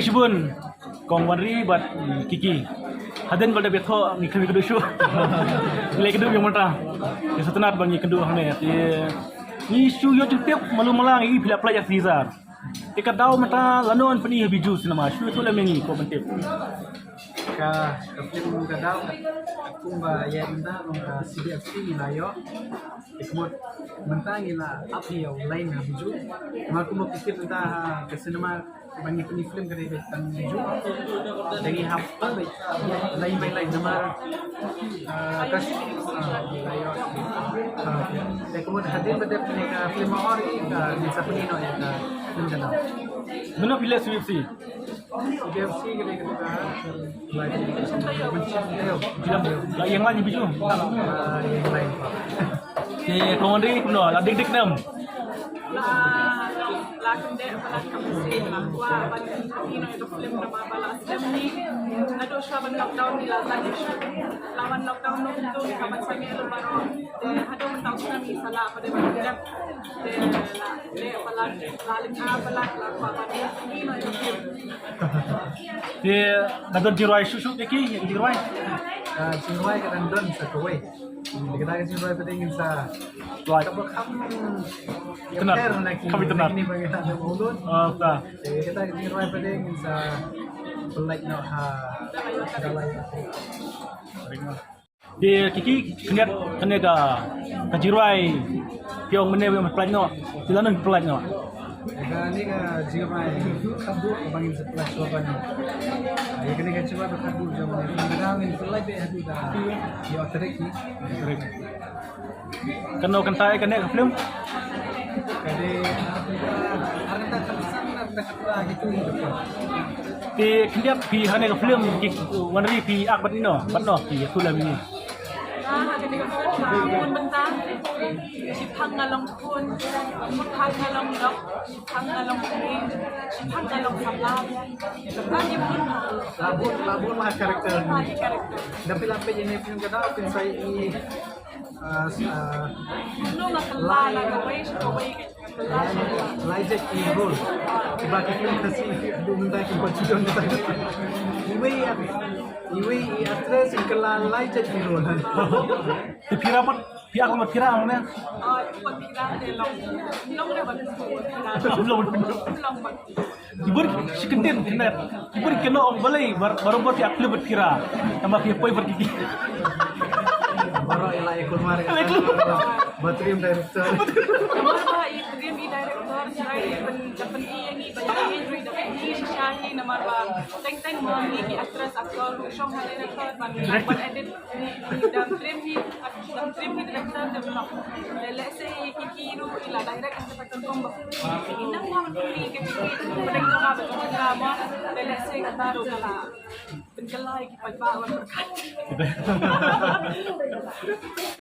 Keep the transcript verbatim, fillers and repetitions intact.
Shibun, Kong Wanri bad Kiki. Hadien ba la dep ïathoh ngi khlem ïakynduh shuh. Ngi la ïakynduh biang mynta. Ngi sngewtynnat ba ngi ïakynduh hangne. Te ngi shu ïoh jingtip malu mala ngi phi la pynlait ïa Caesar. Te ka daw mynta lano yn pyni ha Bijou Cinema, shu ïathuh lem ïa ngi ko ban tip. Ka, ka film Ka Daw, kumba ïa mynta long ka C D F C ngi la ïoh. Te ka mut mynta ngi la ap ïa u line ha Bijou. Namar kumba phi tip mynta ha ka cinema ba ngi pyni film ka dei beit tang Bijou. Te ngi hap line by line namar, ah, ka, ah, ngi la ïoh. Ah, te ka mut hadien ba dep kane ka film Mahor ngi ka, ngi sa pyni noh ïa ka film Ka Daw. Mano phi leh C D F C? C D F C ka dei kata ka, la, la ïeng line Bijou. La ïeng line. Te Kong Wanri kumno, la dik dik ne em? La, la kyndit ba la kam sien, la kwah ban ïoh ïa ka film namar ba la slem ngi. Naduh shuwa ban lockdown ngi la sah ïa shuh. La wan lockdown noh tu ngi hap ban sangeh lut baroh. Te haduh mynta u snem ngi sa lah pat ban dep. Te la leh palat, la lyngngoh palat, la kwah ban ïoh ïa ka film. Te ka don jingrwai shuh shuh ïa ki, ïa ki jingrwai. Ah, jingrwai ka dang don sa kawei. Te kata ka jingrwai pat ngin sa, kaba kham, tynnat, kham tynnat. Kine ba ngi hap ban lut. Ah, ta. Te kata ka jingrwai pat ngin sa pynlait noh ha Dalai. Te Kiki, khyndiat kane ka, ka jingrwai phi ong mynne ba pynlait noh, te lano pynlait noh? Kane ka jingrwai khatduh ba ngin sa pynlait shuwa ban. Ïa kane ka jingrwai ba khatduh jong ngi, kane ka ngin pynlait beit haduh da ïa tarik ni. Tarik. Kano kynta ïa kane ka film? Kane, ah, ar kynta khatsan, ar kynta khatwei, gitu, gitu. Te khyndiat phi ha kane ka film Kiki Wanri phi ak bad ino, bad no phi ïathuh lem ïa ngi. Ah, ha kane ka film, ah, bun bynta. Shiphang nga long khun, shiphang nga long doc, shiphang nga long kmie, shiphang nga long samla. Bynta ki bun. La bun, la bun la character. Bynta ki character. Da phi la peit ïa kane ka film Ka Daw phin sa ïohi, ah, s-, ah, Nong nga kylla na kawei sha kawei ka kylla sha kawei. Lai jait ki role. Kiba ki film Khasi haduh mynta kiba ju don mynta. Iwei i, iwei i actress i kylla lai jait ki role. Te phi ra pat, phi ak lang pat phi ra ne? Oh, pat phi ra ne long. Long re pat phi ra. Long pat. Long pat. Ki bun shi kyntien kynnoh, ki bun kynnoh ong balei bar-, baroh baroh phi ak khlem bad phi ra. Tangba phi poi bad Kiki. Baroh ïa la ïa kulmar ïa la ïa kulmar. Ba triem director. Namar ba ïa triem ïa director, ïa pyn-, da pyni ïa ngi ba ïa ngi ruh da pyni shisha hi namar ba teng teng mo ngi ki actress actor ruh shong ha director ban, ban edit. Dang triem hi, dang triem hi director develop. Te lehse Kiki ruh i la direct ha kata ka rukom ba. I nang mo ban pyni ka Kiki, pdeng jong nga ba ka Kiki mo. Te lehse kata ruh ka la pynkylla ïa ki paidbah ban pyrkhat.